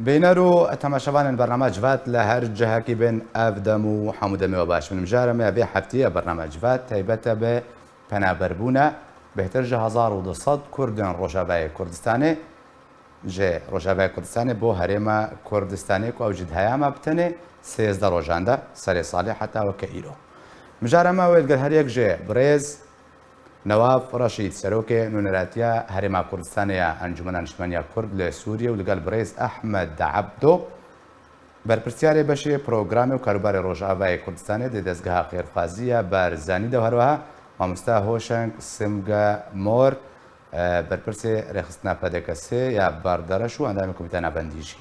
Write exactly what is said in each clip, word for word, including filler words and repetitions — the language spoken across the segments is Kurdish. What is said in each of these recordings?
Bîner û temaşevanên bername Civat li her cihekî bin, ev dem û hemû demê we baş bin. Mijara me ya vê hefteyê ya bername Civat taybet e bi penaberbûna bêhtir ji hezar û du sed Kurdên Rojavayê Kurdistanê, ji Rojavayê Kurdistanê bo Herêma Kurdistanê ku ew jî di heyama bi tenê sêzdeh rojan de serê salê heta weke îro. Mijara me wê li gel her yek jê birêz Newaf Reşîd, serokê nûneratiya Herêma Kurdistanê ya Encûmena Niştimaniya Kurd li Sûriyê û li gel birêz Ehmed Ebdo, berpirsiyarê beşê programê û karûbarê Rojavayê Kurdistanê di dezgeha xêrxwazî ya Barzanî de û herweha mamosta Hoşeng Simge Mor, e, berpirsê rêxistina P D K S ya Bardareş û endamê Komîteya Navendî jî.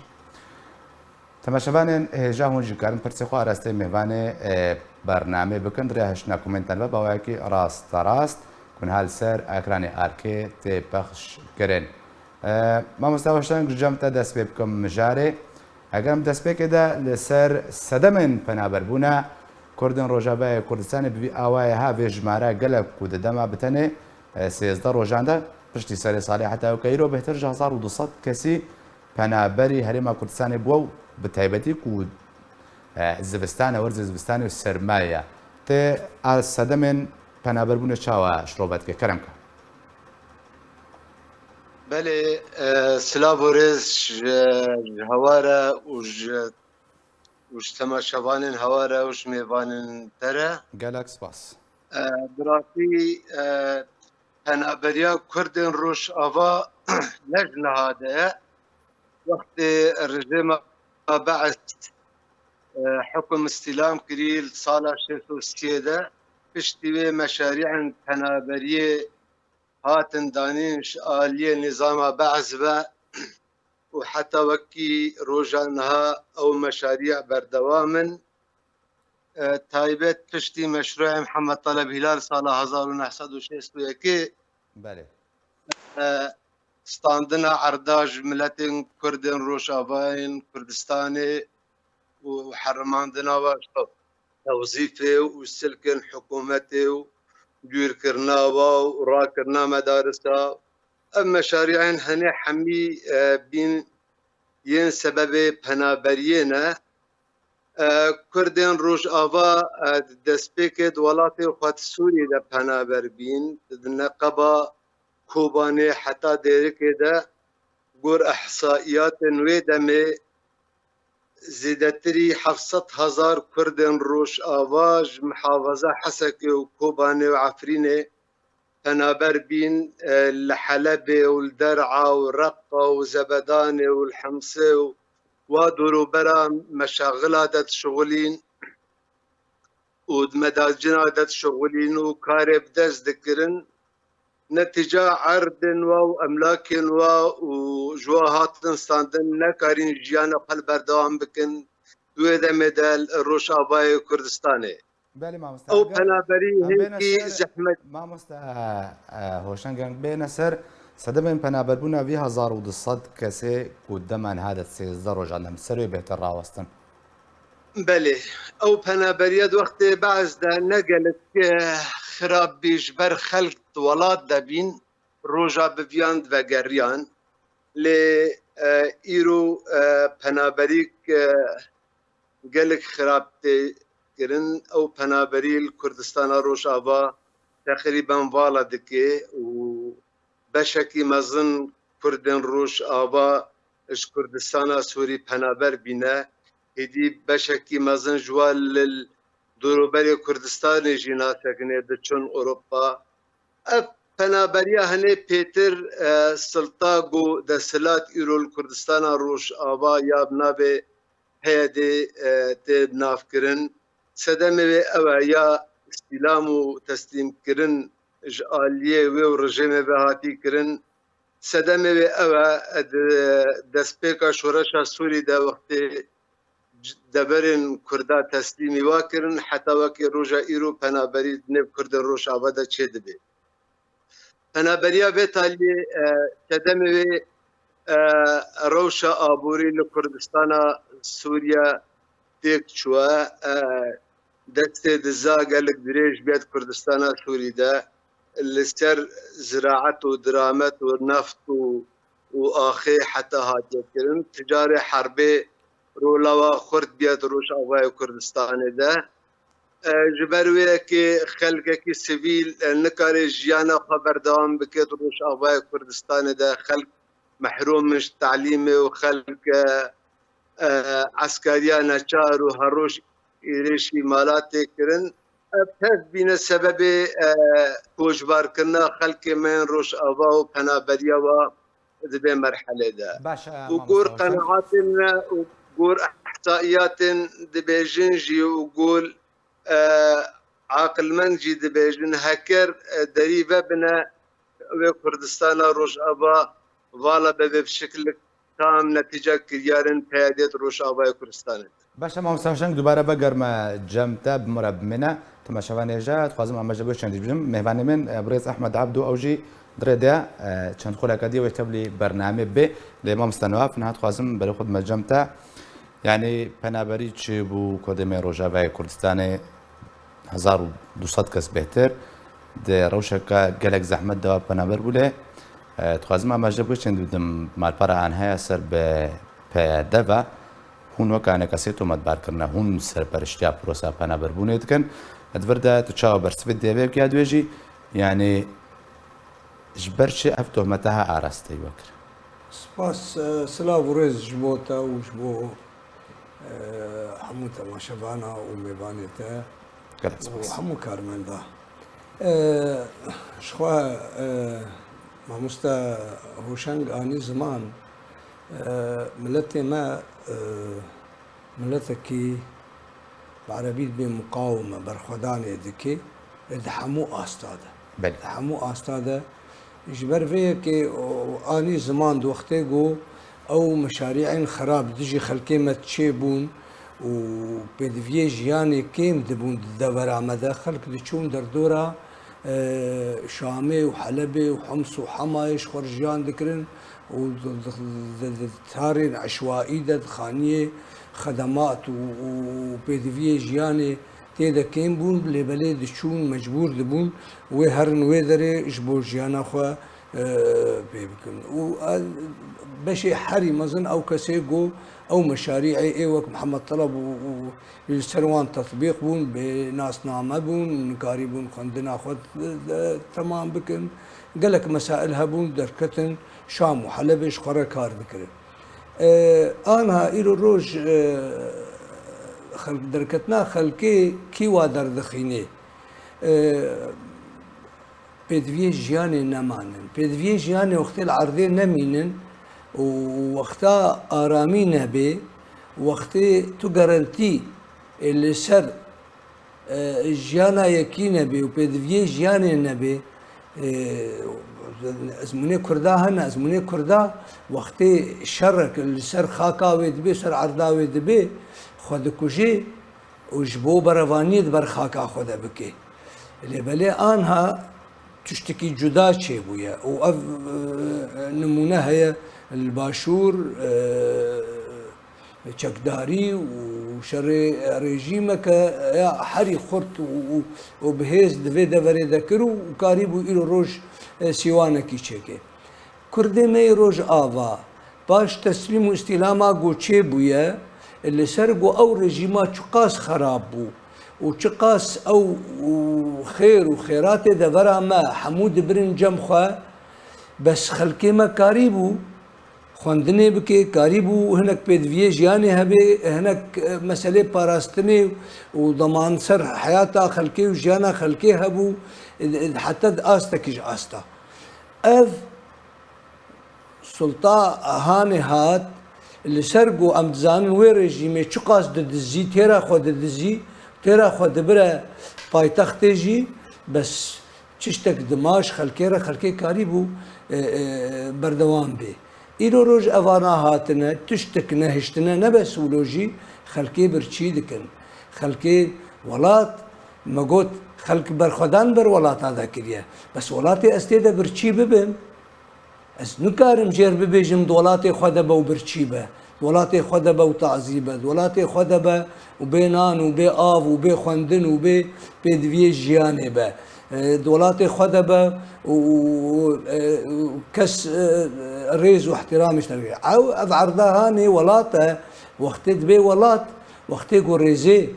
Temaşevanên hêja hûn jî karin pirsê xwe arastê mêvanê, e, bernamê bikin, di rêya hiştina komentan ve bi awayekî rasterast ku niha li ser ekranê arkê tê pexş kirin. E, mamosta Hoşeng, ji cem te dest pê bikim mijarê. Eger em destpêkê de li ser sedemên penaberbûna Kurdên Rojavayê Kurdistanê bi vî awayê ha vê jimara gelek ku di dema bi tenê, e, sêzdeh rojan de piştî serê salê heta weke îro bêhtir ji hezar û du sed kesî penaberî Herêma Kurdistanê bû û bi taybetî ku, e, zivistan e, werzê zivistanê û sermaye ye. Tê a sedemên penaberbûnê çawa şirove dike? Kerem ke. Belê, e, silav û rêz ji, ji hewa re û ji, û ji temaşevanên hewa re û ji mêvanên te re. Gelek spas. E, bi rastî, e, penaberiya Kurdên Rojava ne ji niha de ye. Wextê rejîma Be'es, e, hukum îstîlam kirî li sala şêst û sê de, piştî wê meşarî'ên penaberiyê hatin danîn ji aliyê nîzama Be'es ve û heta wekî roja niha ew meşarî berdewam in. E, taybet piştî meşrûê Mihemed Taleb Hîlal sala hezar û neh sed û şêst û yekê, Belê. e, standina erda ji miletên Kurdên Rojavayên Kurdistanê û herimandina we ji tewzîfê û silkên hikûmetê û dûrkirina wa û rakirina medarisa. Ev meşarî'ên henê hemî, e, bîn yên sebebê penaberiyê ne. E, Kurdên Rojava, e, di destpêkê di welatê xwe di Sûriyê de penaber bîn. Di neqeba Kobanê heta Dêrikê de, gor ihsaiyatên wê demê, zêdetirî heft sed hezar Kurdên Rojava ji mihafaza Hesekê û Kobanê û Efrînê penaber bîn, e, li Helebê û li Der'a û Reqa û Zebedanê û li Himsê û wa dorûbera meşaxila de dişixulîn û di medacina de dişixulîn û karê bi dest dikirin. Netîca erdên wa û emlakên wa û ji wa hatin standin nekarîn jiyana xwe li berdewam bikin di wê demê de li Rojavayê Kurdistanê. Belê mamoste. Ew penaberî hinkî zehmet. Mamoste, e, e, Hoşeng, em bêne ser sedemên penaberbûna vî hezar û du sed kesê ku dema niha de sêzdeh rojan de em ser wê bêhtir rawestin. Belê, ew penaberiya di wextê Be'es de ne gelek, e, xirab bî ji ber xelk di welat de bîn, roja bi viyan divegeriyan. Lê, e, îro, e, penaberîk, e, gelek xirab tê kirin. Ew penaberî li Kurdistana Rojava teqrîben vala dike û beşekî mezin Kurdên Rojava ji Kurdistana Sûrî penaber bîne. Hêdî beşekî mezin ji wan li dorûberê Kurdistanê jî nasekine, diçin Ewropa. Ev penaberiya hene pêtir, e, silta ku desthilat îro li Kurdistana Rojava ya bi navê P Y D, e, tê bi nav kirin. Sedemê wê ew e ya îstîlam û teslîmkirin ji aliyê wê û rejîmê ve hatî kirin. Sedemê wê ew e, e, di destpêka şoreşa Sûrî de wextê c-, deverên Kurda teslîmî wa kirin, heta wekî roja îro penaberî di nêv Kurdên Rojava de çêdibe. Penaberiya vê taliyê, e, sedemê wê, e, rewşa aborî li Kurdistana Sûriye têk çûye. E, destê diza gelek dirêj bêt Kurdistana Sûrî de li ser ziraet û diramet û neft û û axê heta hatiye kirin. Ticarê herbê rola wa xurt bûye di Rojavayê Kurdistanê de. E, ji ber wê yekê xelkekî sivîl, e, nikare jiyana xwe berdewam bike di Rojavayê Kurdistanê de. Xelk mehrum in ji telîmê û xelk, e, e, eskeriya neçar û her roj êrişî mala tê kirin. Ev tev bîne sebebê, e, koçbarkirina xelkê me yên Rojava û penaberiya wa di vê merhelê de. Baş e, Û gor mamosta Husên. Qenaatên me û gor ihsaiyatên dibêjin jî û gor, e, aqilmend jî dibêjin, heker, e, derî vebine wê Kurdistana Rojava vala be vê şiklik tam netîca kiryarên peyadê di Rojavayê Kurdistanê. Baş e, mamosta Husên, dubare vegerme cem te, bi min re bimêne. Temaşevanê hêja, dixwazim em ji bo çend bibêjim. Mêvanê min, e, birêz Ehmed Abdû, ew jî di rê de, e, çend xuleka dî wê tevlî bernamê bê. Lê mamosta Newaf, niha dixwazim berê xwe bime cem te. Yanî penaberî çi bû, Kurdê me Rojavayê Kurdistanê hezar û du sed kes bêhtir, di rewşeke gelek zehmet de wa penaber bû lê, e, dixwazim amaje bikişin, didim malpera an heye ser bi P Y D ve, hûn wek anekesê tometbar kirine, hûn serperiştiya proseya penaberbûnê dikin. Di vir de tu çawa bersivê dê vê ya dibêjî, yanî ji ber çi ev tohmete ha arasteyî we kir? Spas, e, silav û rêz ji bo te û ji bo, e, hemû temaşevana û mêvanê te Gelek û spas. Hemû karmenda. E, ji xwe, e, mamoste Hoşeng anî ziman, e, miletê me, e, miletekî bi erebî dibê muqawime, berxwedanê dike, e, di hemû asta de. Belê. Di hemû asta de. Ji ber vê yekê, o, anî ziman di wextê ku ew meşarî'ên xerab dijî xelkê me çêbûn û pêdiviyê jiyanê kêm dibûn di devera me de, xelk diçûn derdora, e, Şamê û Helebê û Hems û Hemayê ji xwe re jiyan dikirin û di, di, di, di tarên eşwaî de di xaniyê xedemat û, û pêdiviyê jiyanê tê de kêm bûn, lê belê diçûn, mecbûr dibûn wê herin wê derê ji bo jiyana xwe, e, pê bikin. Û, e, beşê herî mezin ew kesê ku ew meşarî'ê ê wek Mihemed Teleb û, û li ser wan tetbîq bûn, bê nasname bûn, nikarîbûn xwendina xwe, e, temam bikin. Gelek mesail hebûn, derketin Şam û Helebê ji xwe re kar dikirin. E, anha îro roj, e, xelk, derketina xelkê kî wa derdixînê? E, pêdiviyê jiyanê nemanin. Pêdiviyê jiyanê wextê li erdê nemînin û wexta aramî nebê, wextê tu garantî, e, li ser e, jiyana yekî nebê û pêdiviyê jiyanê nebê, e, ezmûnê Kurda hene, ezmûnê Kurda wextê şerek li ser xaka wê dibê, ser erda wê dibê, xwe dikujê û ji bo berevaniyê di ber xaka xwe de bikê. Lê belê anha tiştekî cuda çêbûye û ev, e, nimûne heye li Başûr, e, çekdarî û şerê rejîmeke ya herî xurt û, û, û bi hêz di vê deverê de kir û, û karîbû îro roj, e, sîwanekî çêke. Kurdê me yê Rojava paş teslîm û îstîlama ku çêbûye, li ser ku ew rejîma çiqas xerab bû û çiqas ew û xêr û xêratê devera me hemû dibirin cem xwe, bes xelkê me karîbû xwendinê bike, karîbû hinek pêdiviyê jiyanê hebe, hinek, e, meselê parastinê û deman ser heyata xelkê û jiyana xelkê hebû, e, e, heta di astekî ji asta. Ev Sulta Hanê hat, li ser ku em dizanin wê rejîmê çiqas didizî, têra xwe didizî, têra xwe dibire paytextê jî, bes tiştek dima ji xelkê re, xelkê karîbû, e, e, berdewam bê. Îro roj evana hatine, tiştek nehiştine, ne bes wilo jî xelkê birçî dikin. Xelkê welat, me got, xelk berxwedan ber welata de kiriye. Bes welatê ez tê de birçî bibim. Ez nikarim jêr bibêjim di welatê xwe de be û birçî be. Welatê xwe de be û tazî be. Di welatê xwe de be û bê nan û bê av û bê xwendin û bê pêdiviyê jiyanê be. E, di welatê xwe de be û, û, e, û kes, e, rêz û ihtiramê ji te bigire. Ew, ev erda hanê welat e, wextê dibê welat, wextê ku rêzê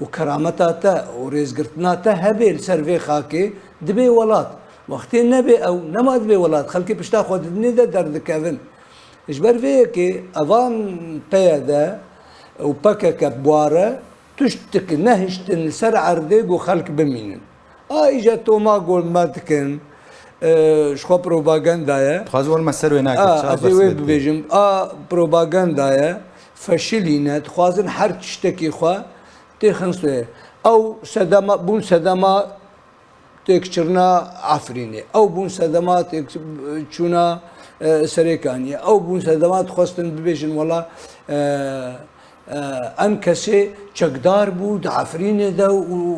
û kerameta te û rêzgirtina te hebe li ser vê xakê, dibê welat. Wextê nebe ew, nema dibê welat. Xelkê pişta xwe didinê de derdikevin. Ji ber vê yekê evan P Y D û P K K bi wa re tiştik nehiştin li ser erdê ku xelk bimînin. A îja toma gol me dikin, e, ji xwe propaganda ye. Dixwazim werime ser wê nake, A, çawa ez ê wê bes bibêjim. A propaganda ye, feşilî ne, dixwazin her tiştekî xwe têxin stûyê. Ew sedema, bûn sedema têkçirina Efrînê. Ew bûn sedema têk-, çûna, e, Serêkaniyê. Ew bûn sedema dixwestin bibêjin, wela, e, e, em kesê çekdar bû di Efrînê de û, û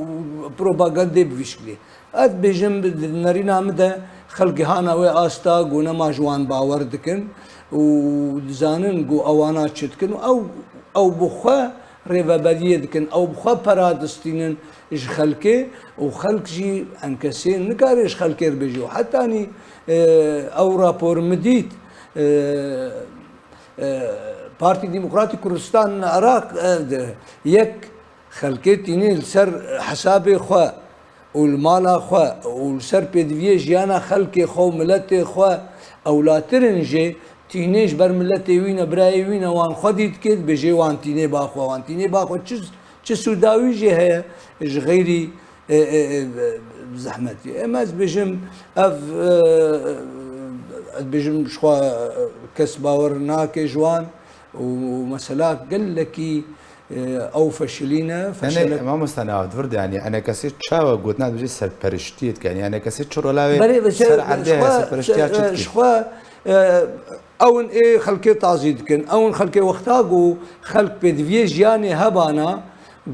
propagandê bi vî şiklî. Ez dibêjim, di nerîna min de xelk gihana wê asta ku nema ji wan bawer dikin û dizanin ku ewana çi dikin û ew, ew bi xwe rêveberiyê dikin, ew bi xwe pera distînin ji xelkê û xelk jî enkesê nikare ji xelkê re bêje. Û hetanî, e, ew rapor min dît, e, e, Partî Demokratîk Kurdistan Iraq, e, de yek xelkê tînê li ser hesabê xwe û li mala xwe û li ser pêdiviyê jiyana xelkê xwe û miletê xwe ewlatir in jê, tînê ji ber miletê wî ne, birayê wî ne, wan xwedî dike, dibêje wan tînê ba xwe, wan tînê ba xwe. Çi, çi sûda wî jê heye ji xeyrî, e, e, e, zehmetî? Em ez dibêjim, ev, e, ez dibêjim ji xwe, e, kes bawer nake ji wan û mesela gelekî, e, ew feşilîne, Yanî, feşelek. Mamosta Navdvir de, yanî, enekesê çawa gotina dibêje serperiştiyê dike? Yanî, enekesê çi rola wê Berê, bi ser erdê heye, ser-, serperiştiya çi e, dike? Ji xwe, e, ew in ê xelkê tazî dikin. Ew in xelkê wexta ku xelk pêdiviyê jiyanê hebana,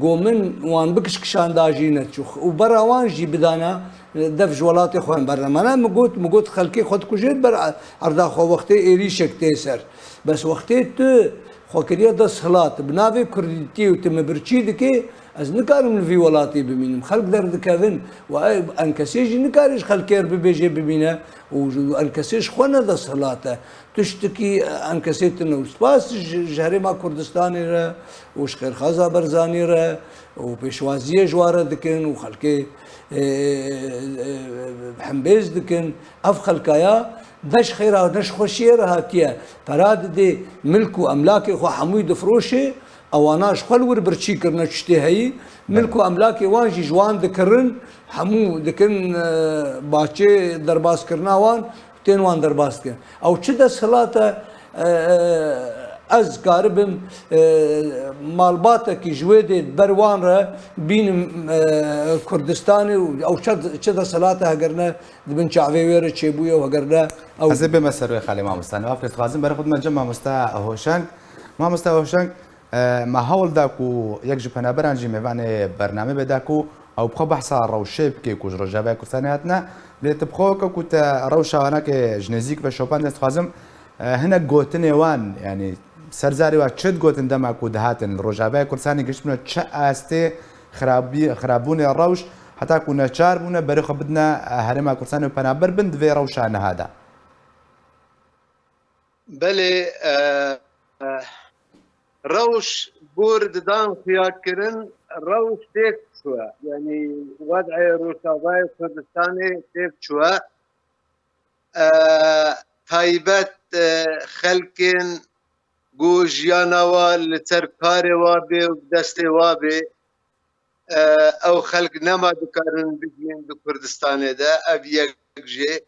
ku min wan bikişkişanda jî neçûx. Û bera wan jî bidana, e, dev ji welatê xwe berlemana. Min got, min got xelkê xwe dikuje ber erda xwe wextê êrîşek tê ser. Bes wextê tu xwe kiriye desthilat, bi navê kurdîtiyê û tu min birçî dikê, ez nikarim li vî welatê bimînim. Xelk derdikevin û ev enkesê jî nikare ji xelkê re bibêje bimîne û ji, enkesê ji xwe ne desthilat e. Tiştekî enkesê tune û spas ji, ji Herêma Kurdistanê re û ji Xêrxaza Barzanî re û pêşwaziyê ji wan re dikin û xelkê, e, e, e, hembêz dikin. Ev xelkaya ne ji xêra, ne ji xweşiyê re hatiye. Pera didê, milk û emlakê xwe hemûyî difroşê, ewana ji xwe li wir birçî kirine, tiştê heyî. Milk û emlakê wan jî ji wan dikirin, hemû dikin, e, bahçê derbaskirina wan, tên wan derbas dikin. Ew çi desthilat e, e, e, ez karibim, e, malbatekî ji wê dê ber wan re bînim, e, Kurdistanê û ew çi, çi desthilat e, heger ne di bin çavê wê re çêbûye û heger ne ew Ez ê bême ser wê xalê mamosta. Navafê dixwazim berê xwe dime cem mamosta Hoşeng. Mamosta Hoşeng, e, me hewl da ku yek ji penaberan jî mêvanê bernamê bê da ku ew bi xwe behsa rewşê bike ku ji Rojavayê Kurdistanê hatine. Lê tu bi xwe weke ku te rewşa wanakê ji nêzîk ve şopand, ez dixwazim, e, hinek gotinê wan, yanî ser zarê wa çi digotin dema ku dihatin li Rojavayê Kurdistanê gihiştibûne çi astê xirabî-, xirabûnê rewş, heta ku neçar bûne berê xwe bidine, e, Herêma Kurdistanê û penaber bin di vê rewşa niha de. Belê, e, e, rewş gor didan xuyakirin, rewş têk çûye. Yanî wed'ê Rojavayê Kurdistanê têk çûye. E, taybet, e, xelkên ku jiyana wa li ser karê wa bê û bi destê wa bê, e, ew xelk nema dikarin bijîn di Kurdistanê de, ev yek jê.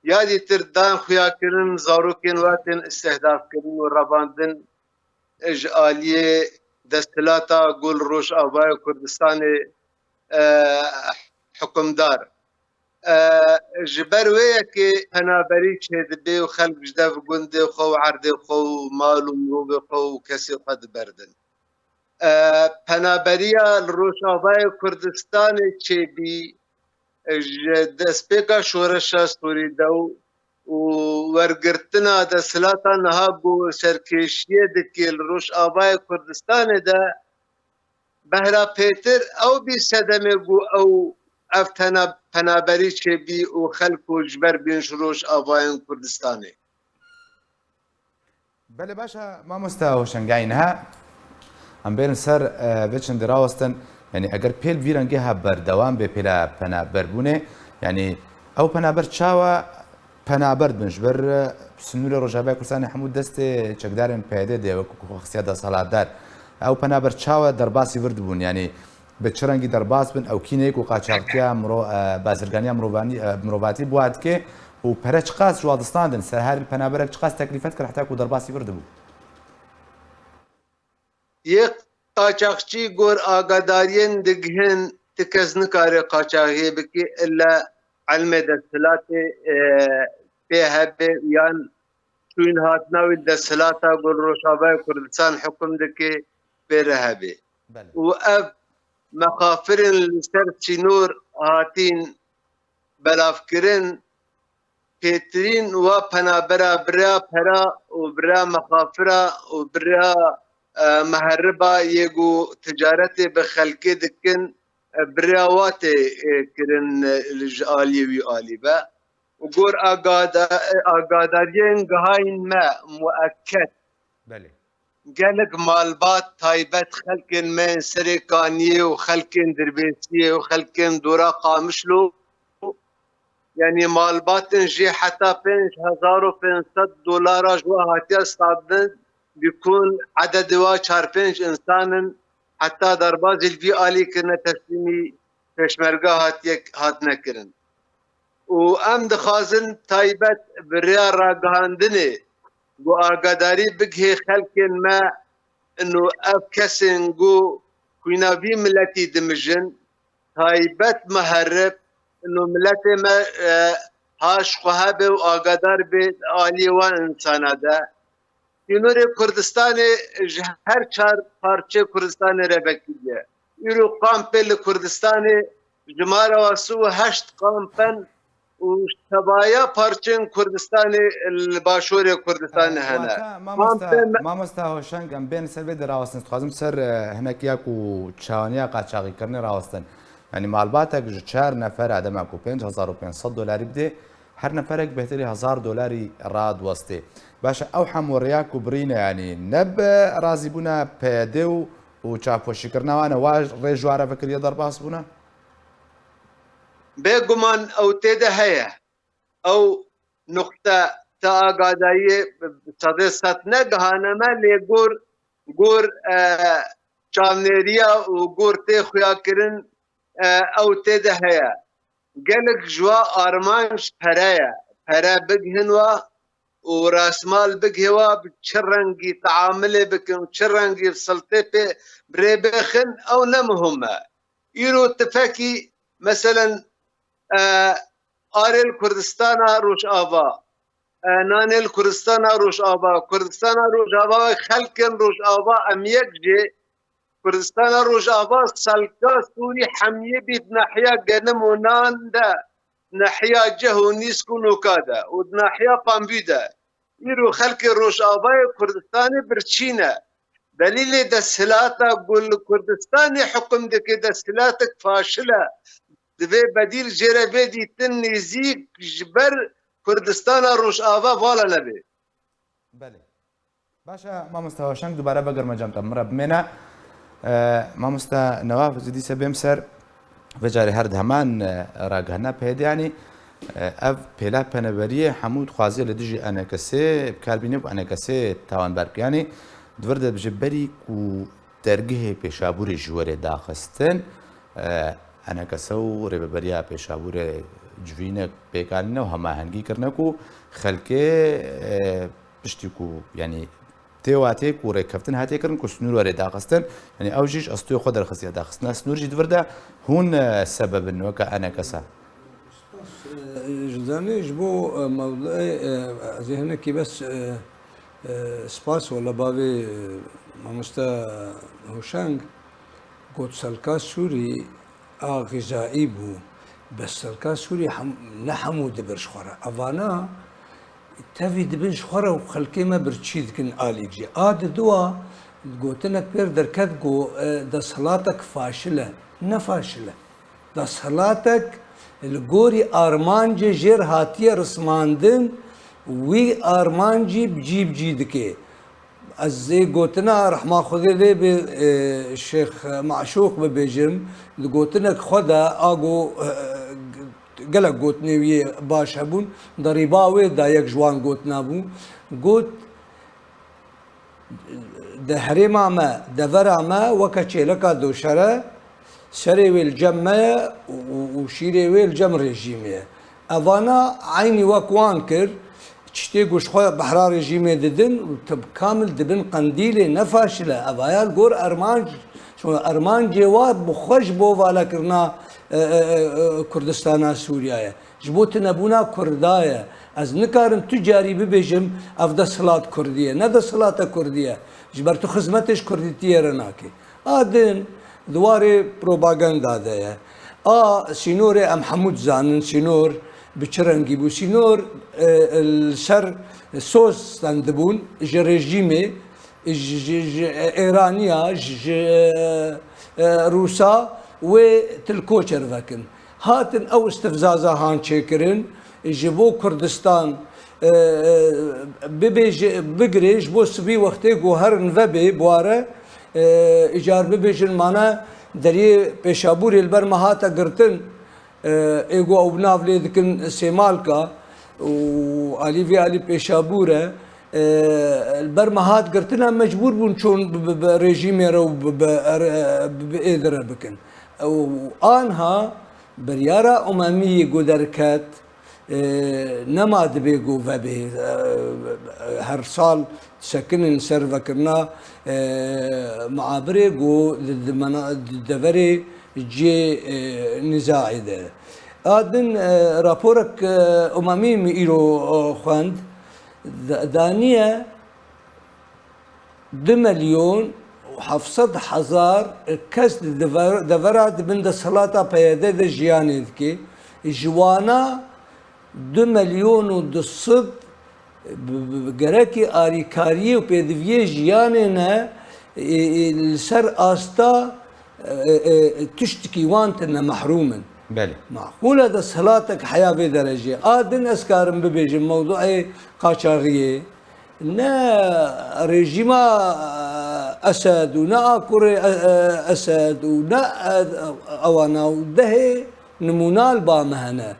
Ya dîtir dan xuyakirin, zarokên wa tên îstihdafkirin û revandin ji aliyê desthilata ku li Rojavayê Kurdistanê, e, hukimdar. E, ji ber wê yekê penaberî çêdibe û xelk ji dev gundê xwe û erdê xwe û mal û mirovê xwe û kesê xwe diberdin. E, penaberiya li Rojavayê Kurdistanê çêbî, e, ji destpêka şoreşa Sûrî de û, û wergirtina desthilata niha ku serkêşiyê dike li Rojavayê Kurdistanê de, behra pêtir ew bî sedemê ku ew ev tena penaberî çêbî û xelk ku ji ber bîn ji Rojavayên Kurdistanê. Belê, baş e, mamosta Hoşengayî, niha em bêrin ser, e, vê çendê rawestin. Yanî eger pêl vî rengê ha berdewam bê pêla penaberbûnê, yanî ew penaber çawa penaber dibin? Ji ber, e, sinûrê Rojavayê Kurdistanê hemû destê çekdarên P Y D de ye, wekî ku xistiya desthilatdar. Ew penaber çawa derbasî vir dibûn? Yanî bi çi rengî derbas bin? Ew kî ne ku qaçaxtiya miro-, e, bazirganiya mirovanî, e, mirovatî bi wa dike û pere çiqas ji wa distandin? Ser her penaberek çiqas teklîfe dikir heta ku derbasî vir dibû? Yê qaçaxçî gor agadariyên digihin, ti kes nikare qaçaxiyê bike, illa ilmê desthilatê, e, pê hebe yan çûn hatina wî li desthilata ku li Rojavayê Kurdistan hukum dike pê re hebe. Belê. Û ev mexafirên li ser sînor hatîn belavkirin, pêtirîn wa penabera bi rêya pera û bi rêya mexafira û bi rêya, e, meheriba yê ku ticaretê bi xelkê dikin, e, bi rêya wa tê, e, kirin, e, li ji aliyê wî alî ve. Û gor agada-, agadariyên gihayîn me muekket. Belê. Gelek malbat taybet xelkên me yên Serê Kaniyê û xelkên Dirbêsiyê û xelkên dora Qamişlo, yanî malbatên jê heta pênc hezar û pênc sed dolara ji we hatiye standin, bîkûn ededê wa çar pênc însan in, heta derbazî li vî alî kirine teslîmî pêşmerge hatiye, hatine kirin. Û em dixwazin taybet bi rêya ragihandinê ku agadarî bigihê xelkên me, ino ev kesên ku xwîna vî miletî dimijin, taybet muherib, ino miletê me, e, ha ji xwe hebe û agadar bê aliyê wan însana de. Sînorê Kurdistanê ji her çar parçeyê Kurdistanê re vekirî ye. Îro kampê li Kurdistanê jimara wa sî û heşt kamp in û ji tevaya parçeyên Kurdistanê li başorê Kurdistanê hene. Wata, mamosta, Kampê me- mamosta Hoşeng, em bên ser vê de rawestin. Dixwazim ser, e, hinek ya ku çawaniya qaçaxîkirinê rawestin. Yanî malbatek ji çar nefera dema ku pênc hezar û pênc sed dolarî bidê, her neferek bêhtirî hezar dolarî radiwestê. Baş e, ew hemû rêya ku birîne, yanî ne bi razîbûna P Y D û, û çavpoşîkirina wan e, wa rê ji wan re vekiriye derbas bûne? Bêguman ew tê de heye. Ew nuqte te agadayiyê bi sedê sed negihane me, lê gor, gor, e, çavnêriya û gor tê xuyakirin, e, ew tê de heye. Gelek ji wa armanc pere ye. Pere bigihin wa û rasmal bigihê wa bi çi rengî teamilê bikin, çi rengî siltê pê bi rê bixin, ew ne muhim e. Îro tifekî, meselen, e, arê li Kurdistana Rojava, e, nanê li Kurdistana Rojava, Kurdistana Rojava, xelkên Rojava, em yek jê Kurdistana Rojava, selka Sûrî hemiyê bî di nahiya genim û nan de, nahiya ceh û nîsk û nûka de û di nahiya Pambû de. Îro xelkê Rojavayê Kurdistanê birçî ne. Delîlê desthilata ku li Kurdistanê hukum dike desthilatek faşil e. Divê bedîl jê re bê dîtin nêzîk ji ber Kurdistana Rojava vala nebe. Belê. Baş e, mamosta Hoşeng, dubare vegerime cem te, min re bimêne. E, mamosta Newaf, ez dîse bêm ser vê carê her di heman, e, ragihana P Y D, yanî, e, ev pêla penaberiyê hemû dixwaze li dijî enekesê bikarbîne û enekesê tawanbar bike. Yanî, di vir de dibêje berî ku dergehê Pêşabûrê ji we rê daxistin, e, enekese û rêveberiya Pêşabûrê civînek pêk anîne û hemahengî kirine ku xelkê, e, piştî ku, yanî, tê watê ku rêkeftin hatiye kirin ku sinûr were daxistin, yanî ew jî ji estûyê xwe derxistiye daxistina sinûr jî di vir de hûn, e, sebeb in weke enekese. Spas, e, ji zanî ji bo, e, mewduê, e, ez ê hinekî bes, e, e, spas wela bavê, e, mamoste Hoşeng got selka Sûrî a xîzaî bû. Bes selka Sûrî hem, ne hemû dibir ji xwe re. Evana Tevî dibin ji xwe re û xelkê me birçî dikin alî jî. A di dua gotinek pêr derket ku, e, desthelatek faşil e. Ne faşil e. Desthelatek li gorî armancê jêr hatiye rismandin, wî armancî bi cî bi cî dike. Ez ê gotina rehma Xwedê lê bê, e, Şêx Maşûq bibêjim, di gotinek xwe de a go, e, gelek gotinê wî yê baş hebûn, di rîba wê de yek ji wan gotina bû. Got, di herêma me, devera me weke çêleka doşere, serê wê li cem me ye û, û, û şîrê wê li cem rejîmê ye. Evana eynî wek wan kir, tiştê ku ji xwe behra rejîmê didin û tu bi kamil dibin qendîlê, ne faşil e. Evaya li gor armanc, çima armancê wa bi xwe ji bo valekirina, e, e, e, e, Kurdistana Sûriya ye. Ji bo tunebûna Kurda ye. Ez nikarim tu carî bibêjim, ev desthilat Kurdî ye. Ne desthilata Kurdî ye. Ji ber tu xizmetê ji Kurdîtiyê re nakê. A din di warê propaganda de ye. A sînorê em hemû dizanin, sînor bi çi rengî bû. Sînor, e, e, li ser soz stendibûn ji rejîmê, ji, ji, ji Êraniya, ji, ji, e, e, Rûsa wê til koçer vekin. Hatin ew istifzaza han çêkirin, ji bo Kurdistan, e, e, bibêje, bigirê ji bo sibî wextê ku herin vebê buhare, e, îcar bibêjin mane deriyê Pêşabûrê li ber me hate girtin, e, ê ku ew bi nav lê dikin Sêmalka û alî vê alî Pêşabûr e, e, li ber me hat girtin, em mecbûr bûn çûn bi, bi, bi rejîmê re û bi, bi, er, bi, bi êdî re bikin. Û anha biryara Umemiyê ku derket, e, nema dibê ku vebê, e, her sal disekinin ser vekirina, e, muabirê ku di, di mena-, di deverê cê, e, nîzaê de. A din, e, raporek, e, Umemî min îro, e, xwend, da-, daniye du milyon û heft sed hezar kes di dever-, devera di bin desthilata P Y D de jiyanê dike. Ji wana du milyon û du sed bi, bi, bi gerekî alîkariyê û pêdiviyê jiyanê ne, e, e, li ser asta, e, e, tiştekî wan tune mehrûm in. Belê. Maqûl e desthilatek heya vê derecê. A din ez karim bibêjim mewduê qaçaxiyê. Ne rejîma, e, Esed û ne akurê, e, e, Esed û ne, e, ewana û dehê nimûna li ba me hene.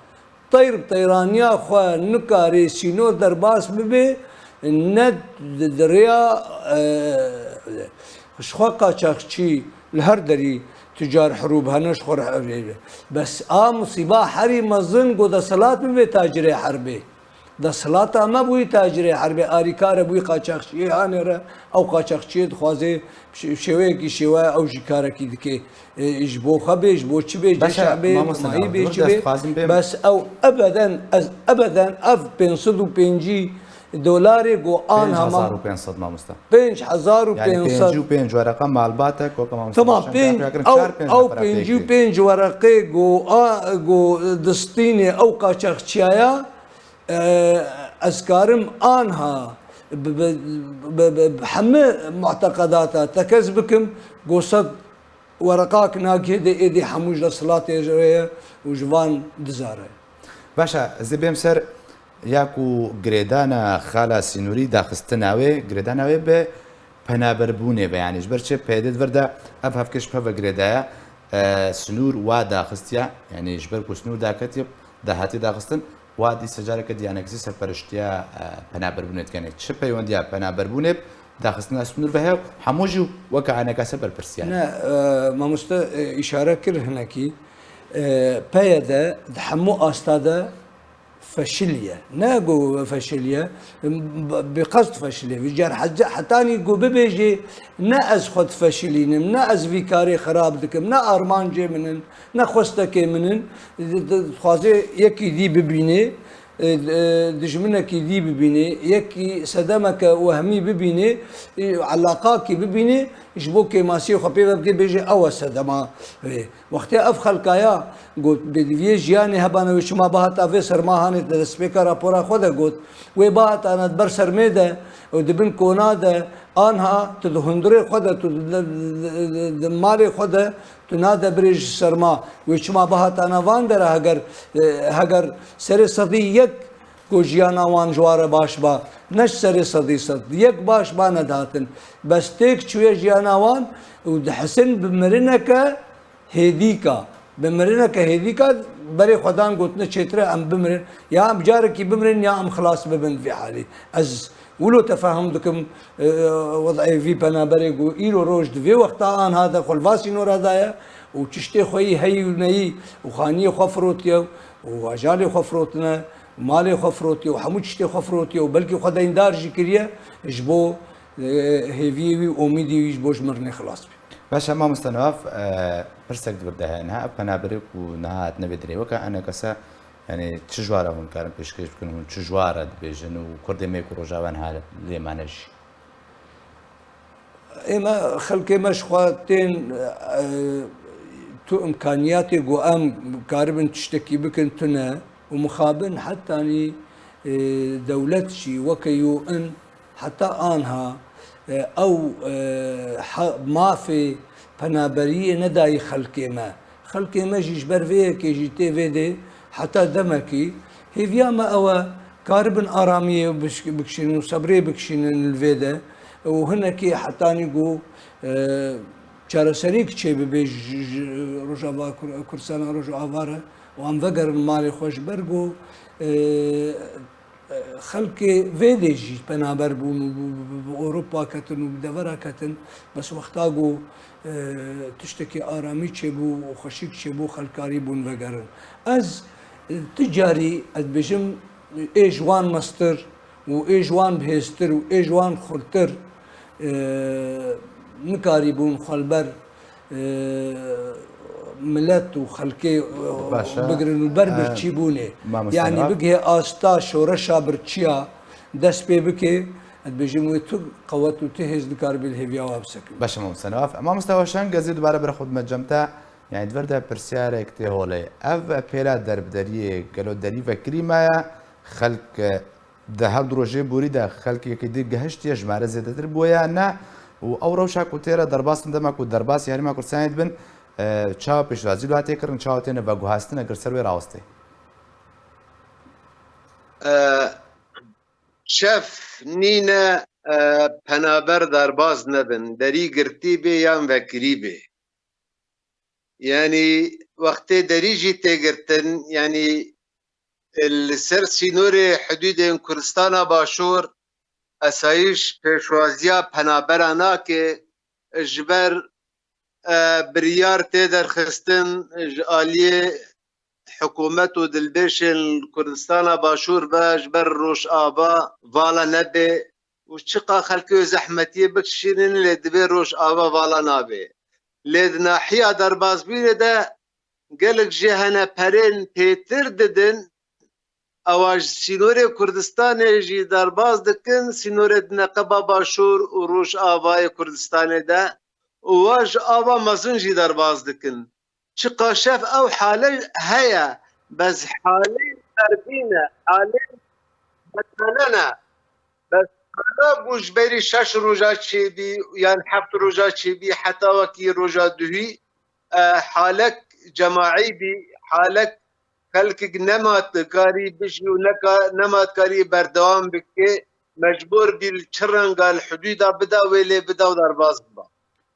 Teyr bi teyraniya xwe nikarê sînor derbas bibe, ne di, di rêya, e, ji xwe qaçaxçî li her derî tucar herûb hene ji xwe re evê. Bes a musîba herî mezin ku desthilat bibe tacirê herbê. Desthilata me bûyî tacirê herbê, alîkar e bûyî qaçaxçiyê hanê re, ew qaçaxçiyê dixwaze şê-, şêweyekî şêwe ew jî karekî dike. E, ji bo xwe bê, ji bo çi bê, Beşe, ceşa bê, mamoste, mayî bê, çi bê. Bes ew ebeden, ez ebeden ev pênc sed û pêncî dolarê ku an hema pênc hezar û pênc sed mamoste. Pênc hezar û pênc sed. Yani pêncî û pênc wereqa malbate, koka mamoste. Tamam, pênc, ew, ew pêncî û pênc wereqê ku a, ku distînê ew qaçaxçiyaya, e, ez karim anha bi, bi, bi, bi, bi hemî muteqedata tekez bikim, ku sed wereqak nagihê de êdî hemû ji desthilatê re ye û ji van dizare. Baş e, ez ê bêm ser ya ku girêdana xala Sînorî daxistina wê, girêdana wê bi penaberbûnê be. Yanî ji ber çi P Y D di vir de ev hevkiş peve girêdaya, e, Sînor wa daxistiya, yanî ji ber ku Sînor daketiye, dahatiye daxistin, wa dîsa careke diyanekizî serperiştiya, e, penaberbûnê dikene. Çi peywendiya penaberbûnê bi daxistina Sînor ve heye? Hemû jî weke enekase berpirsiyar. Ne, e, mamoste, e, îşare kir hinekî. E, P Y D di hemû asta de feşiliye. Ne ku feşiliye, bi qest feşiliye. Vîcar hece-, hetanî ku bibêjê, ne ez xwe difeşilînim, ne ez vî karê xirab dikim, ne armancê min in, ne xwestekê min in, di-, di-, dixwaze yekî dî bibînê, e, e, dijminekî dî bibînê, yekî sedemeke wehmî bibînê, e, elaqakî bibînê, Ji bo kêmasiyê xwe pê ve bikê bêjê ew e sedema wê. Wextê ev xelkaya got, bi diviyê jiyanê hebane wê çima bihata vê serma hanê di destpêka rapora xwe de got. Wê bihatane di ber sermê de û di bin kona de, anha tu di hundirê xwe de, tu di, di, di, di malê xwe de, tu nade birê ji serma. Wê çima bihatane van dera heger, e, heger serê sedî yek ku jiyana wan ji wa re baş ba, ne ji serê sedî sed, yek baş ba nedihatin. Bes têk çûye jiyana wan û dihisin bi mirineke hêdîka. Bi mirineke hêdîka berê xwe dan gotine çêtir e em bimirin. Ya em carekî bimirin ya em xilas bibin vî halî. Ez wilo tefehum dikim, e, wed'ê vî penaberê ku îro roj di vê wexta anha de xwe li va sînora daye û tiştê xwe yî heyî û neyî û xaniyê xwe firotiye û ajalê xwe firotine. Malê xwe firotiye û hemû tiştê xwe firotiye û belkî xwe deyndar jî kiriye ji bo, e, hêviyê wî, omîdî wî ji bo ji mirinê xilas bî. Baş e, mamoste Newaf, e, pirsek di vir de heye niha. Ev penaberê ku niha hatine vê dirê, weke enekese, yani çi ji wa re hûn karin pêşkêş bikin, hûn çi ji wa re dibêjin û kurdê me ku Rojava niha lê mane jî? Ê me, xelkê me ji xwe tên, e, tu imkaniyatê ku em karibin tiştekî bikin tune û mixabin hetanî, e, dewlet jî weke U N heta anha, e, ew, e, ha-, mafê penaberiyê nedayî xelkê me. Xelkê me jî ji ber vê yekê jî tê vê dê heta demekî. Hêviya me ew e, karibin aramiyê biş-, bikişînin û sebrê bikişînin li vê de û hinekî hetanî ku, e, çareseriyek çêbibe ji, ji Rojava Kur-, Kurdistana Rojava re û em vegerin malê xwe ji ber ku, e, Xelkê vê dê jî penaber bûn û bi, bi, bi, bi Ewropa ketin û bi devera ketin, bes wexta ku, e, tiştekî aramî çêbû û xweşik çêbû, xelkarî bûn vegerin. Ez, e, tu carî, ez dibêjim, ê ji wan mestir û ê ji wan bihêztir û ê ji wan xurtir, e, nikarîbûn xwe li ber e, milet û xelkê, e, Baş e. bigirin û ber E, birçîbûnê. Mamoste Yanî Newaf. bigihê asta şoreşa birçiya dest pê bike, ez dibêjim wê tu qewet û tu hêz dikaribî li hêviya wa bisekî. Baş e, mamoste Newaf. Mamoste Hoşeng, ez ê dubare bira xwe bime cem te. Yani di vir de pirsiyarek tê holê. Ev pêla derbideriyê gelo derî vekirî me ye? Xelk, e, Di her du rojê borî de xelkekî dî gehiştiye, jimare zêdetir bûye ya ne? Û ew rewşa ku tê re derbas in, dema ku derbas herêma Kurdistanê dibin, e, çawa pêşwazî li wa tê kirin, çawa têne veguhastin, eger ser wê rawestê? E, şev nîne, e, penaber derbas nebin, derî girtî bê yan vekirî bê. Yanî wextê derî jî tê girtin, yanî li ser sînorê hidûdên Kurdistana Başûr esayîş pêşwaziya penabera nake, ji ber, e, biryar tê derxistin ji aliyê hikûmet û dilbêşên Kurdistana Başûr ve ji ber Rojava vala nebe û çiqa xelkê wê zehmetiyê bikişînin, lê divê Rojava vala nabe. Lê di nahiya derbasbûyînê de gelek jê hene perên pêtir didin, ewa ji sînorê Kurdistanê jî derbas dikin, sînorê di neqeba Başûr û Rojavayê Kurdistanê de û wa ji ava mezin jî derbas dikin. Çiqa şev ew hale heye, bes halê erdî ne, halê betale ne. Bes hala ku ji berî şeş roja çêbî yan heft roja çêbî heta wekî roja duhî, e, halek cemaî bî, halek xelkek nema dikarî bijî û neka-, nema dikarî berdewam bike, mecbûr bî li çi renga li hidûda bida wê lê bida û derbas biba.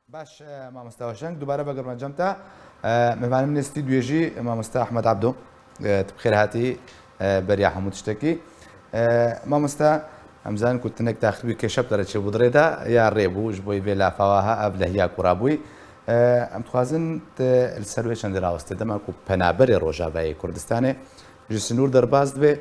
Baş, e, mamoste Hoşeng, dubare vegerime cem te. E, mêvanê min ê stûdyoyê jî mamoste Ahmed Abdo. E, tu bi xêr hatî, e, beriya hemû tiştekî. E, mamoste, em zanin ku tinek taxirîbî kêşe bi te re çêbû di rê de, ya rê bû, ji bo vê lafa wa ha, ev lehiya ku rabûyî. E, em dixwazin te li ser wê çendê rawestê, dema ku penaberê Rojavayê Kurdistanê ji sinûr derbas dibe,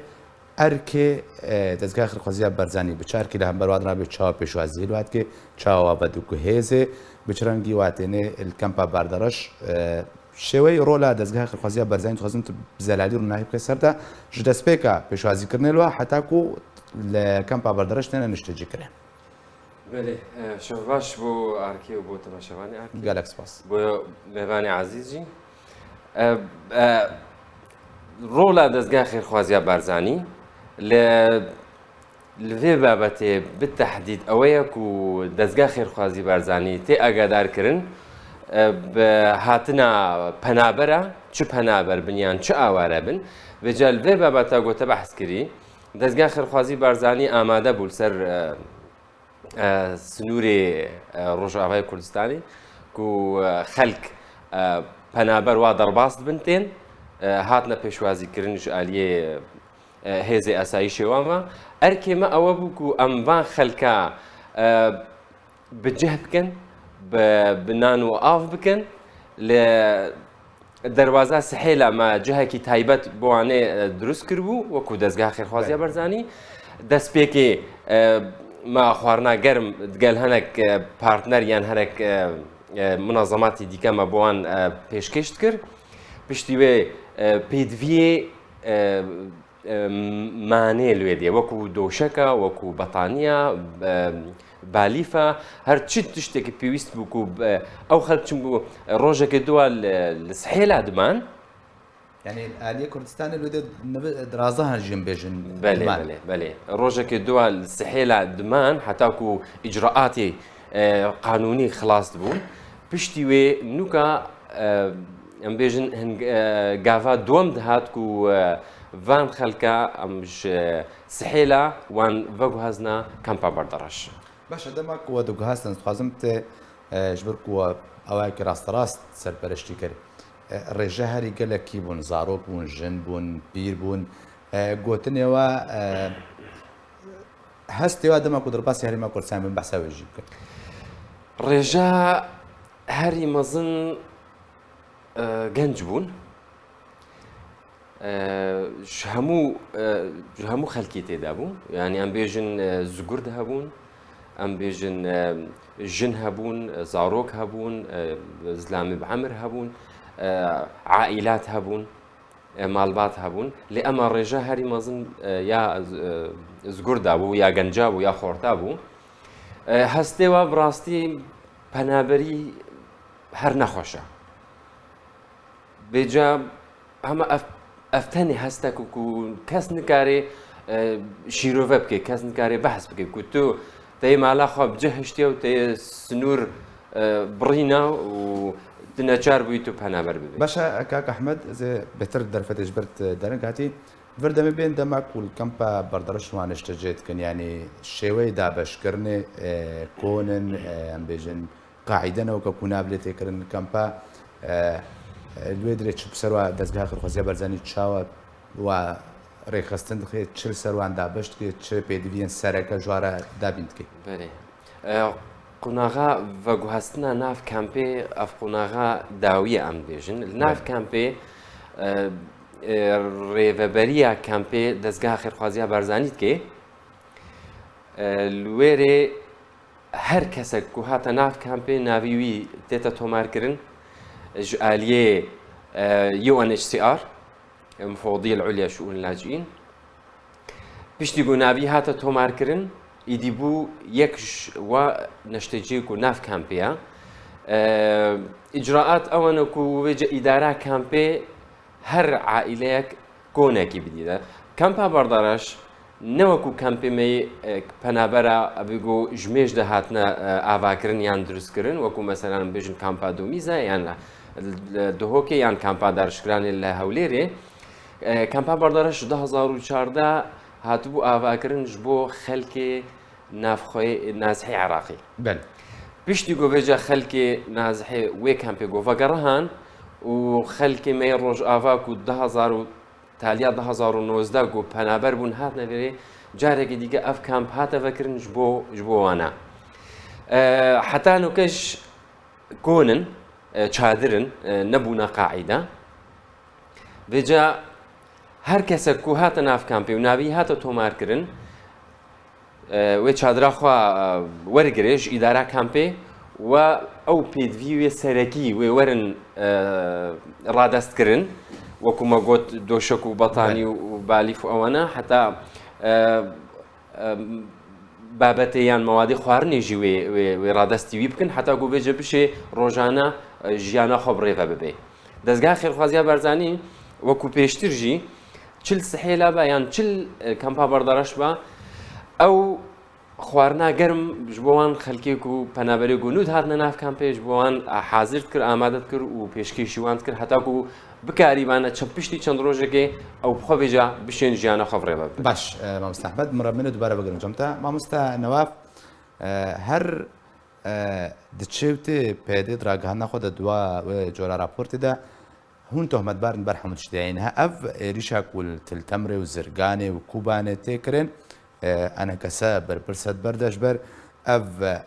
Erkê, e, Dezgeha Xêrxweziya Barzanî bi çi erkî li hember wan rabe, çawa pêşwaziyê li wan dike, çawa wan vediguhêze, bi çi rengî wan têne li kempa Bardereş, e, şêweyê rola Dezgeha Xêrxweziya Barzanî dixwazim tu bi zelalî rûnahî bike ser te, ji destpêka pêşwazîkirinê li wan heta ku li kempa Bardereş têne niştecîkirin. Belê, e, şev baş bo Arkê û bo temaşevanê Arkê. Gelek spas. Bo mêvanê ezîz jî. E, e, rola Dezgeha Xêrxwaziya Barzanî li, li vê babetê bi tehdîd ew ye ku Dezgeha Xêrxwazî Barzanî tê agadar kirin, e, bi hatina penabera, çi penaber bin yan çi aware bin. Vêca li vê babeta ku te behs kirî, Dezgeha Xêrxwazî Barzanî amade bû li ser, e, e, sinûrê, e, Rojavayê Kurdistanê ku, e, xelk, e, penaber wa derbas dibin tên, e, hatine pêşwazîkirin ji aliyê, e, hêzê esayîşê wan ve. Erkê me ewe bû ku em van xelka, e, bi cih bikin, bi, bi nan û av bikin, li Derwaza Sihêla me cihekî taybet bo wan ê, e, dirust kiribû, wekû Dezgeha Xêrxwaziya Belê. Barzanî. Destpêkê, e, me xwarina germ digel hinek, e, partner yan hinek, e, e, munazematî dîke me bo wan, e, pêşkêş dikir. Piştî wê, e, pêdiviyê, e, e, manê li wê diye. Wekû doşeka, wekû betaniya, e, balîfa, her çi tiştekî pêwîst bû ku, e, ew xelk çi bû, e, rojekê dua li, li Sihêla diman. Yani aliyê Kurdistanê li wê de nivi-, diraza han jî em bêjin Belê, diman. belê, belê. Rojekê dua li Sihêla diman, heta ku îcraatê, e, qanûnî xilas dibûn. Piştî wê nûka, e, em bêjin hin-, e, gava duwem dihat ku, e, van xelka em ji Sihêla wan veguhazna kampa Bardereş. Baş e, dema ku we diguhastin, dixwazim te, e, ji ber ku we awayekî rasterast serpereştî kir. E, rêje herî gelekî bûn, zarok bûn, jin bûn, pîr bûn. E, gotinê we, e, hestê we dema ku derbasî herêma Kurdistanê bin, behsa wê jî bikin. Rêje herî mezin, e, genc bûn. E, ji hemû, e, ji hemû xelkê tê de bû. Yanî em bêjin, e, zigurd hebûn, em bêjin, e, jin hebûn, e, zarok hebûn, e, zilamê bi emir hebûn, e, aîlat hebûn, e, malbat hebûn. Lê ema rêje herî mezin, e, ya, e, zigurda bû, ya genca bû, ya xorta bû. E, hestê we bi rastî penaberî her nexweş e. Vêca hema ev, ev tenê hestek ku kes nikare, e, şîrove bike, kes nikare behs bike ku tu teyê mala xwe bi cih hiştiye û teyê sinûr, e, birîna û tu neçar bûyî tu penaber bibî. Baş e, kak Ehmed, ez ê bêtir derfetê ji ber te dereng hatî. Vir demê bên dema ku li kampa Bardereş wan niştecê dikin, yanî şêweyê dabeşkirinê, e, kon in, e, em bêjin, qaîde ne weke ku nav lê tê kirin kampa, e, e, li wê dirê çi bi ser wa Dezgeha Xêrxwaziya Barzanî çawa wa rêxistin dike, çi li ser wan dabeş dike, çi pêdiviyên sereke ji wa re dabîn dike? Belê. E, qonaxa veguhestina nav kampê, ev qonaxa dawî ye em bêjin. Li nav Belê. kampê, e, e, rêveberiya kampê Dezgeha Xêrxwaziya Barzanî dike. E, li wê rê her kesek ku hate nav kampê navî wî tête tomarkirin ji aliyê, e, U N H C R, Mufewedîyê Ulya Şuûn Lacîn. Piştî ku navî hate tomarkirin, îdî bû yek ji wa neştecî ku nav kampê ye. E, îcraat ew ne ku vêce îdara kampê her aîleyek konekî bidîne. Kampa Bardereş ne wekû kampê me yê, e, penabera, evî ku ji mêj de hatine, e, avakirin yan dirustkirin, wekû mesela bêjin kampa Domîze yan li, li Duhokê yan kampa Darişkiranê li Hewlêrê. E, kampa Bardereş du hazar û çardeh hatibû avakirin ji bo xelkê navxweyê Nazihê Iraqî. Belê. Piştî ku vêca xelkê Nazihê wê kampê ku vegerihan û xelkê me yê Rojava ku du hazar û taliya du hazar û nozdeh ku penaber bûn hatine vêrê, carekê dîke ev kamp hate vekirin ji bo, ji bo wana. E, heta nûke ji kon in, e, çadir in, e, nebûne qaîde. Vêca her kesek ku hate nav kampê û navî hate tomarkirin, e, wê çadira xwe, e, wergire ji îdara kampê we ew pêdivî wê serekî wê werin, e, radestkirin. Wekû me got doşek û betanî Belê. û balîf û ewana heta, e, e, babetê yan mewadê xwarinê jî wê, wê, wê radestî wî bikin, heta ku vê cebişê rojane, e, jiyana xwe bi rê ve bibe. Dezgeha Xêrxwaziya Barzanî, wekû pêştir jî, çil sihêla be yan çil, e, kampa Bardareş be, ew xwarina germ ji bo wan xelkê ku penaberê ku nû dihatine nav kampê, ji bo wan, e, hazir dikir, amade dikir û pêşkêşî wan dikir, heta ku bikarîbane çend piştî çend rojekê ew bi xwe vêca bişên jiyana xwe bi rê ve bibin. Baş, e, mamoste Ehmed, min re bimîne dubare vegerim cem te. Mamoste Newaf, e, her, e, diçe û tê P Y D di ragihandina xwe de dua wê cora raportê de hûn tohmetbar in ber hemû tiştê. Yanî niha ev êrîşa ku li Til Temrê û Zirganê û Kobanê tê kirin, e, enekese berpirs e di ber de, ji ber ev, e,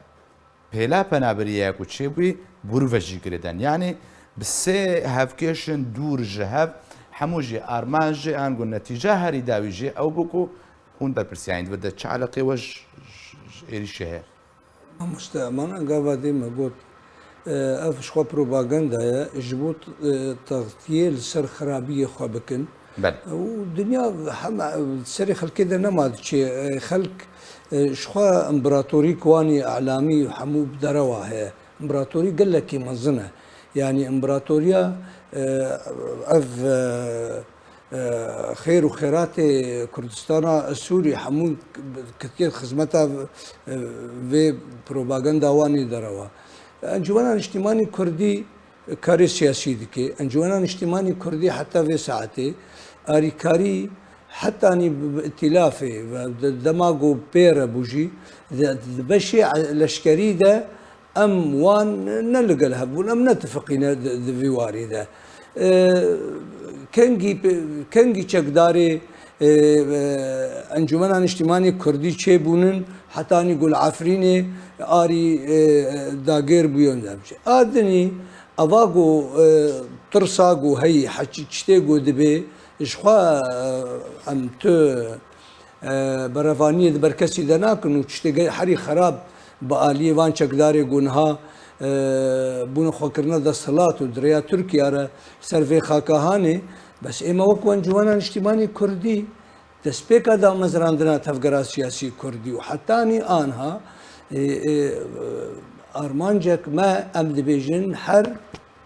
pêla penaberiyê ku çêbûyî, bûr ve jî girêdan. Yanî bi sê hevkêşên dûr ji hev, hemû jî armanc jê an ku netîca herî dawî jê ew bû ku hûn berpirsiyarî di vir de çi eleqê we ji, ji, ji êrîşê heye? Mamoste Eman, gava dê me got, e, ev ji xwe propaganda ye, ji bo, e, textiyê li ser xirabiyê xwe bikin. Belê. Û dinya hema serê xelkê de nema diçê. E, xelk, e, ji xwe împaratorî ku wanî elamî hemû bi derewa heye. Împaratorî gelekî mezin e. Yanî împaratoriya, e, ev, e, e, xêr û xêratê Kurdistana Sûrî hemû ketiye xizmeta, e, vê propaganda wanî derewa. Encûmena Niştimanî Kurdî karê siyasî dike. Encûmena Niştimanî Kurdî heta vê saetê arîkarî hetanî bi, bi îtîlafê ve de-, dema ku pê re bû jî, de-, di beşê leşkerî de em wan ne li gel hev bûn, em netifiqîne di, di vî warî de. E, kengî pe-, kengî çekdarê, e, e, Encûmena Niştimanî Kurdî çêbûnin, hetanî ku li Efrînê arî, e, dagêr bûyon de. A dinî, eva ku, e, tirsa ku heyî, heçî tiştê ku dibê, ji xwe, e, em tu, e, berevaniyê di ber kesî de nakin û tiştê ge-, herî xerab bi aliyê van çekdarê ku niha, e, bûne xwekirine desthilat û di rêya Tirkiye re ser vê xaka hanê. Bes ême wekû Encûmena Niştimanî Kurdî, destpêka damezrandina tevgera siyasî kurdî û hetanî anha, e, e, armancek me, em dibêjin her,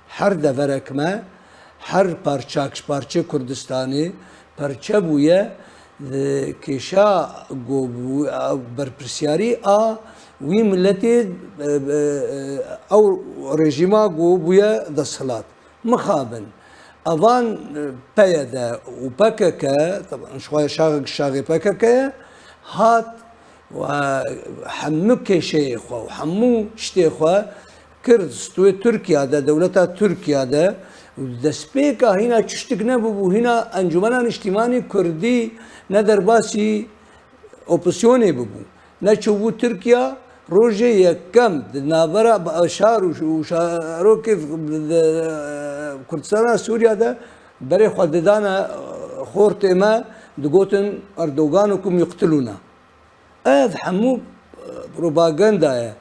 her deverek me, her parçak ji parçê Kurdistanê perçe bûye, e, kêşa ku bû-, berpirsyarî a wî miletê, e, e, e, ew rejîma ku bûye desthilat. Mixabin. Evan, e, P Y D û P K K, teban, ji xwe şaxek şaxê P K K ye, hat we hemû kêşeyê xwe û hemû tiştê xwe kir stûyê Tirkiye de, dewleta Tirkiye de, û destpêka hîna çi tiştik nebûbû, hîna Encûmena Niştimanî Kurdî ne derbasî opozisyonê bibû. Neçûbû Tirkiye, rojê yekem di navbera şar û, û şarokê di Kurdistana Sûriye de berê xwe didane xortê me, digotin Erdogan û kum yuqtilûna. Ev hemû, e, propaganda ye.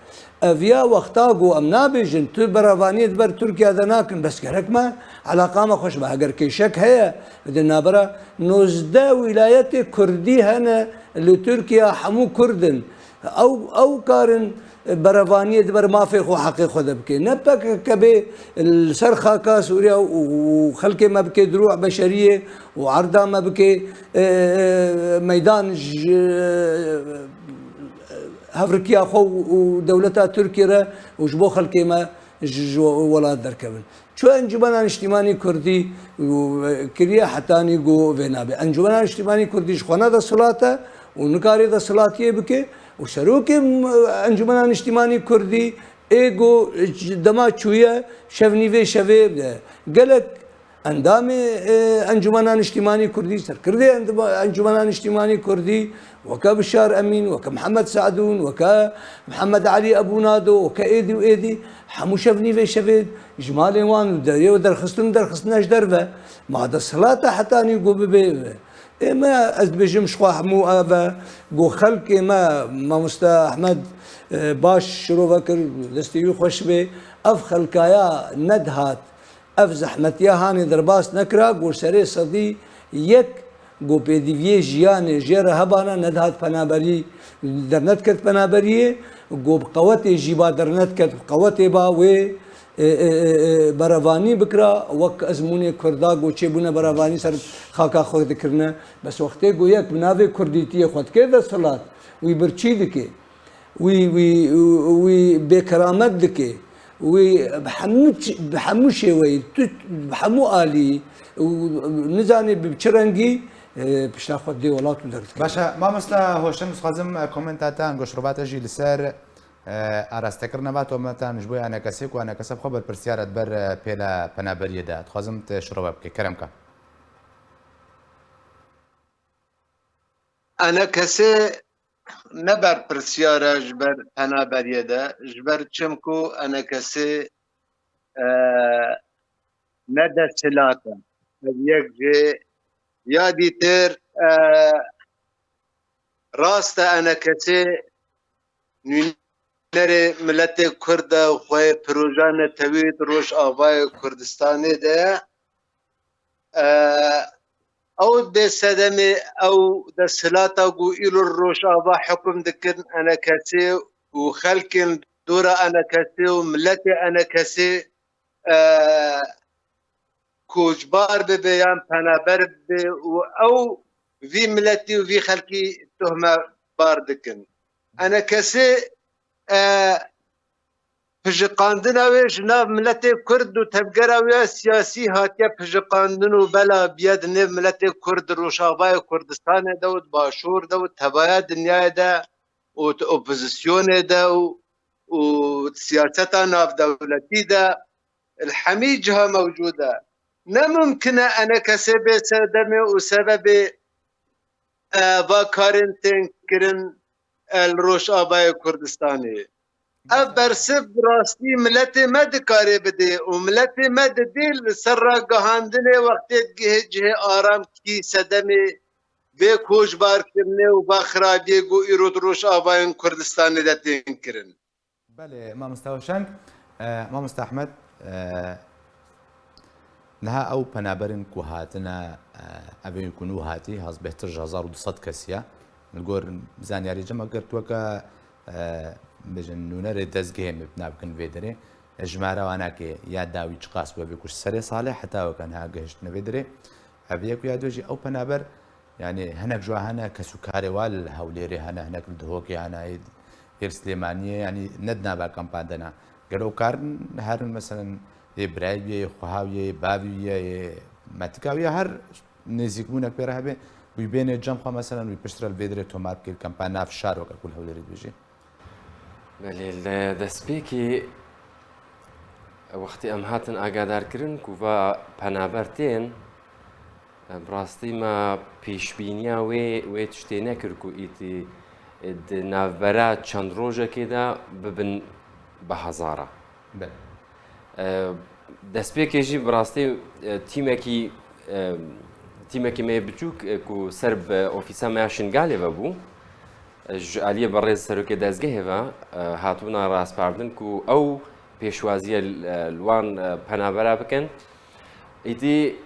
Ev ya wexta ku em nabêjin, tu berevaniyê di ber Tirkiye de nakin, bes gerek me eleqa me xweş be. Heger kêşek heye di navbera nozdeh wîlayetê kurdî hene li Tirkiye, hemû kurd in. Ew, ew karin berevaniyê di ber mafê xwe, heqê xwe de bike. Ne P K K bê li ser xaka Sûriye û, û xelkê me bike dirû beşeriyê û erda me bike, e, e, meydan ji, e, hevrikiya xwe û, û dewleta Tirkiye re û ji bo xelkê me ji, ji welat derkevin. Çi Encûmena Niştîmanî Kurdî û, e, kiriye hetanî ku vê nabe. Encûmena Niştîmanî Kurdî ji xwe ne desthilat e û nikare desthilatiyê bike û serokê, m-, Encûmena Niştîmanî Kurdî ê ku dema çûye şevnîvê şevê de gelek endamê, e, Encûmena Niştîmanî Kurdî, serkirdê endima-, Encûmena Niştîmanî Kurdî, weke Bişar Emîn, weke Mihemed Se'dûn, weke Mihemed Elî Ebûnado, weke êdî û êdî, hemû şevnîvê şevê ji malên wan û derê û derxistin û derxistine ji derve. Ma desthilat e hetanî ku bibe. Ê me, ez dibêjim ji xwe hemû ev e, ku xelkê me, Mamoste Ehmed, e, baş şirove kir, destê wî xweş bê. Ev xelkaya nedihat, ev zehmetiya hanê derbas nekira, ku serê sedî yek Ku pêdiviyê jiyanê jê re hebana nedihat penaberî, dernediket penaberiyê, ku bi qewetê jî ba dernediket, bi qewetê ba wê, e, e, e, e, berevanî bikira, wek ezmûnê Kurda ku çêbûne berevanî ser xaka xwe dikirine. Bes wextê ku yek bi navê Kurdîtiyê xwe dike desthilat, wî birçî dike. Wî, wî, wî bêkeramet dike. Wî bi hemû ç-, bi hemû şêweyî, tu bi hemû alî û nizanî bi çi rengî, e, pişta xwe dê welat û derdikeve. Baş e, mamosta Hoşeng, dixwazim, e, komenta te an goşrobate jî li ser, e, arastekirina va tometan ji bo enekesê ku enekese bi xwe berpirsiyar e di ber, e, pêle penaberiyê de. Dixwazim te şirove bike. Kerem ke. Enekesê ne berpirsiyar e ji ber penaberiyê de, ji ber çimku enekesê, e, ne desthilat e. Ev yek jê ya dîtir, e, rast e enekesê nûnerê miletê Kurd e û xwe proja netewî di Rojavayê Kurdistanê de ye. E, ew dê sedemê ew desthilata ku îro li Rojava hukum dikin, enekesê û xelkên dora enekesê û miletê enekesê, e, koçbar bibe yan penaber bibe û ew vî miletî û vî xelkî tohmebar dikin. Enekesê, e, pijiqandina wê ji nav miletê Kurd û tevgera wê ya siyasî hatiye pijiqandin û bela biye di nêv miletê Kurd di Rojavayê Kurdistanê de û di Başûr de û tevaya dinyayê de û di opozisyonê de û, û di siyaseta navdewletî de li hemî ciha mewcûd e. Ne mumkin e enekesê bê sedemê û sebebê, e, va karên tên kirin, e, li Rojavayê Kurdistanê. Ev bersiv bi rastî miletê me dikarê bidê û miletê me didê li ser ragihandinê wextê digihê cihê aramkî sedemê vê koçbarkirinê û va xirabiyê ku îro di Rojavayên Kurdistanê de tên kirin. Belê, mamosta Hoşeng. E, mamosta Ehmed, e, niha ew penaberin ku hatine, e, ev ê ku nû hatî, haz bêhtir ji hezar û du sed kesî ye. Li gor zanyarî cem eger tu weke, e, bêjin nûnerê dezgehê me bi nav kin vê derê, e, jimara wan ake ya dawî çiqas bû, vê ku ji serê salê heta weke niha gihiştine vê derê. Ev yek û ya dû jî ew penaber, yanî hinek ji wan hene, kes û karê wan li Hewlêrê hene, hinek li Dihokê hene, ê ê li Silêmaniyê, yanî ne di nava kampan de ne. Gelo karin herin, meselen, ê birayê wî ye, ê xweha wî ye, ê bavî wî ye, ê metika wî ye, her nêzîkbûnek pê re hebe, wî bêne cem xwe, meselen, wî piştre li vê dirê tomar bike, kampa nav şar weke ku li Hewlêrê dibêjî. Belê, li destpêkê wextê em hatin agadarkirin ku va penaber tên, bi rastî me pêşbîniya wê, wê tiştê nekir ku îtî di navbera çend rojekê de bibin bi hezara. Belê. E, destpêkê jî bi rastî, e, tîmekî, e, tîmekî me yê biçûk, e, ku ser bi ofîsa me ya Şingalê ve bû, e, ji aliyê berêz serokê dezgehê ve, e, hatibûna raspardin ku ew pêşwaziye, e, li wan, e, penabera bikin. Îdî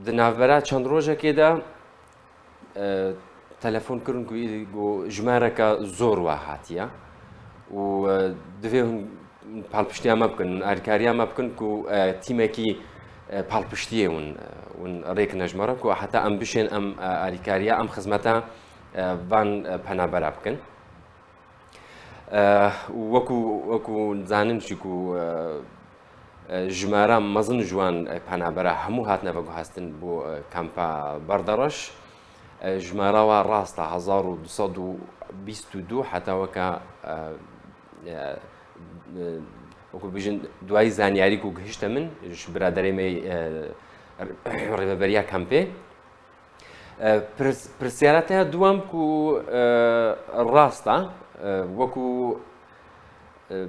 di navbera çend rojekê de, e, telefon kirin ku î-, ku jimareke zor wa hatiye û, e, divê hûn palpiştiya me bikin, hûn alîkariya me bikin ku, e, tîmekî, e, palpiştiyê hûn, e, hûn rêkine ji me re ku heta em bişên em, e, alîkariya, em xizmeta, e, van, e, penabera bikin. E, û wekû, wekû zanin jî ku, e, e, jimara mezin ji wan, e, penabera hemû hatine veguhestin bo, e, kampa Berdereş. E, jimara wa rast e, hezar û du sed û bîst û du heta weke, e, e, e, wekû bijin, duayî zanyarî ku gihişte min ji biraderê me, e, rêveberiya kampê. E, pirs-, pirsyara te ya duwam ku, e, rast e, e, wekû, e,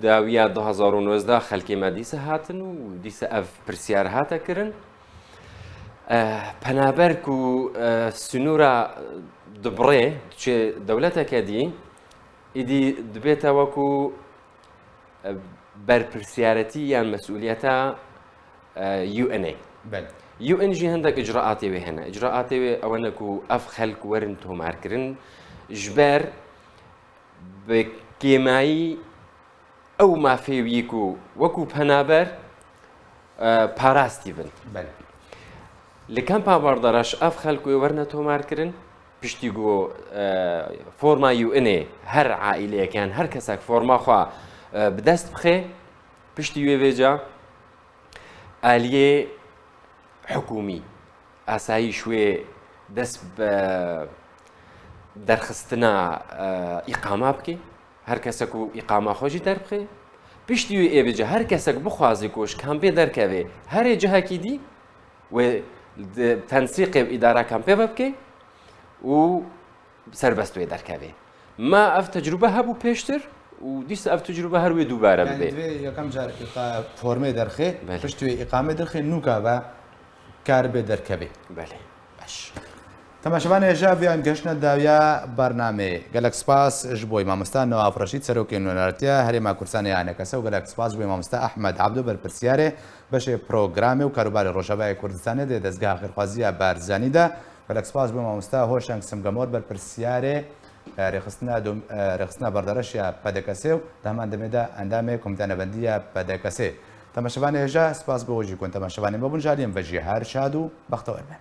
dawiya du hezar û nozdeh xelkê me dîsa hatin û dîsa ev pirsyar hate kirin. E, penaber ku, e, sinûra dibirê, diçe dewleteke dî, îdî dibête wekû, e, berpirsiyareti yan mesûliyeta, e, U N A. Belê. U N jî hindek icraatê wê hene. Icraatê wê ew ne ku ev xelk werin tomarkirin, ji ber bi kêmayî ew mafê wî ku wekû penaber, e, parastî bin. Belê. Li Kampa Bardaraş ev xelk wê werine tomarkirin, piştî ku, e, forma U N'ê her aîleyek yan her kesek forma xwe, e, bi dest bixe, piştî wê vêca aliyê hikûmî, asayîş wê dest bi derxistina, e, îqama bike. Her kesek ku îqama xwe jî derbixe. Piştî wê ê vêca her kesek bixwaze ku ji kampê derkeve, herê cihekî dî wê di tensîqê û îdara kampê ve bike û serbest wê derkeve. Ma ev tecrube hebû pêştir û dîsa ev tecrube her wê dubare Yani bibe. Divê yekem car îqa-, formê derxê, Belê. Pişt wê îqamê derxê, nûka ve kar bê derkevê. Belê. Baş. Temaşevanê hêja, viyan geştine dawiya bernameyê. Gelek spas ji bo mamosta Newaf Reşîd, serokê Nûneratiya Herêma Kurdistanê A N K S û gelek spas ji bo mamosta Ahmed Abdo, berpirsiyarê beşê programê û karûbarê Rojavayê Kurdistanê dê dezgeha xêrxwaziya Barzanî de. Gelek spas ji bo mamosta Hoşeng Simgemor, berpirsiyarê, e, rêxistina dom-, e, rêxistina berdereş ya P D K S ê û di heman demê de endamê Komîteya Navendî ya P D K S ê. Temaşevanê hêja, spas bo we jî ku temaşevanê me bûn. Ji aliyê me ve jî her şad û bextewer be.